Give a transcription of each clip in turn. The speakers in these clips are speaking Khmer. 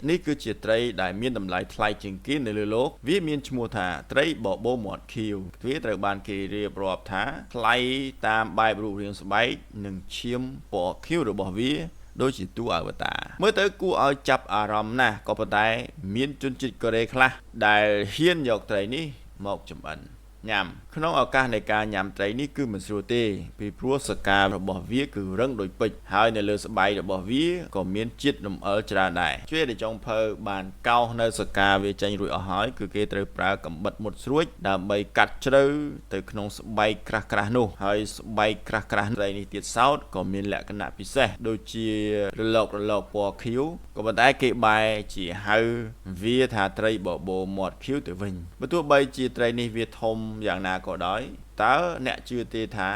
នេះគឺជាត្រីដែលមានតម្លៃថ្លៃជាងគេនៅលើលោកវាមានឈ្មោះថាត្រីបបូរមាត់ខៀវវាត្រូវបានគេរៀបរាប់ថាថ្លៃតាមបែបរូបរាងស្បែកនិងឈាមពណ៌ខៀវរបស់វាដូចជាតួអវតារមើលទៅគួរឲ្យចាប់អារម្មណ៍ណាស់ក៏ប៉ុន្តែមានជនជាតិកូរ៉េខ្លះដែលហ៊ានយកត្រីនេះមកចម្អិនញ៉ាំក្នុងឱកាសនៃការញ៉ាំត្រីនេះគឺមិនស្រួលទេពីព្រោះសការបស់វាគឺរឹងដូចពេជ្រហើយនៅលើស្បែករបស់វាក៏មានជាតិរំអិលច្រើនដែរជួយដែលចុងភៅបានកោសនៅសកាវាចេញរួចអស់ហើយគឺគេត្រូវប្រើកំបិតមុតស្រួចដើម្បីកាត់ជ្រៅទៅក្នុងស្បែកក្រាស់ៗនោះហើយស្បែកក្រាស់ៗត្រីនេះទៀតសោតក៏មានលក្ខណៈពិសេសដូចជារលករលកពណ៌ខៀវក៏ប៉ុន្តែគេបែរជាហៅវាថាត្រីបបោមាត់ខៀវទៅវិញបើទោះបីជាត្រីនេះវាធំយ៉ាងណាក៏ដោយតើអ្នកជឿទេថា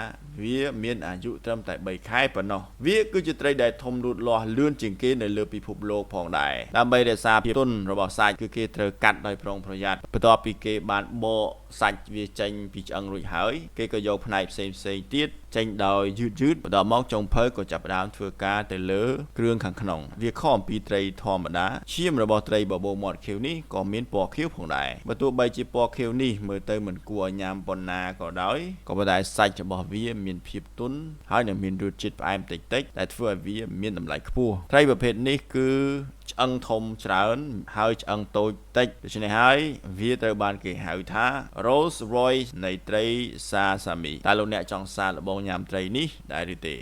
វាមានអាយុត្រឹមតែ3ខែប៉ុណ្ណោះវាគឺជាត្រីដែលធំលូតលាស់លឿនជាងគេនៅលើពិភពលោកផងដែរដើម្បីរក្សាភាពទន់របស់សាច់គឺគេត្រូវកាត់ដោយប្រុងប្រយ័ត្នបន្ទាប់ពីគេបានបកសាច់វាចេញពីឆ្អឹងរួចហើយគេក៏យកផ្នែកផ្សេងផ្សេងទៀតចេញដោយយឺតយឺតបន្ទាប់មកចុងភៅក៏ចាប់ផ្ដើមធ្វើការទៅលើគ្រឿងខាងក្នុងវាខុសអំពីត្រីធម្មតាឈាមរបស់ត្រីបបោមាត់ខៀវនេះក៏មានពណ៌ខៀវផងដែរបើទោះបីជាពណ៌ខៀវនេះមើលទៅមិនគួរឲ្យញ៉ាំប៉ុណ្ណាក៏ដោយក៏ប៉ុន្តែសាច់របស់វាមានភាពទន់ហើយនឹងមានរសជាតិផ្អែមតិចៗដែលធ្វើឲ្យវាមានតម្លៃខ្ពស់ត្រីប្រភេទនេះគឺឆ្អឹងធំច្រើនហើយឆ្អឹងតូចតិចដូច្នេះហើយវាត្រូវបានគេហៅថា Rolls Royce នៃត្រីសាសាមីតើលោកអ្នកចង់សាកល្បងញ៉ាំត្រីនេះដែរឬទេ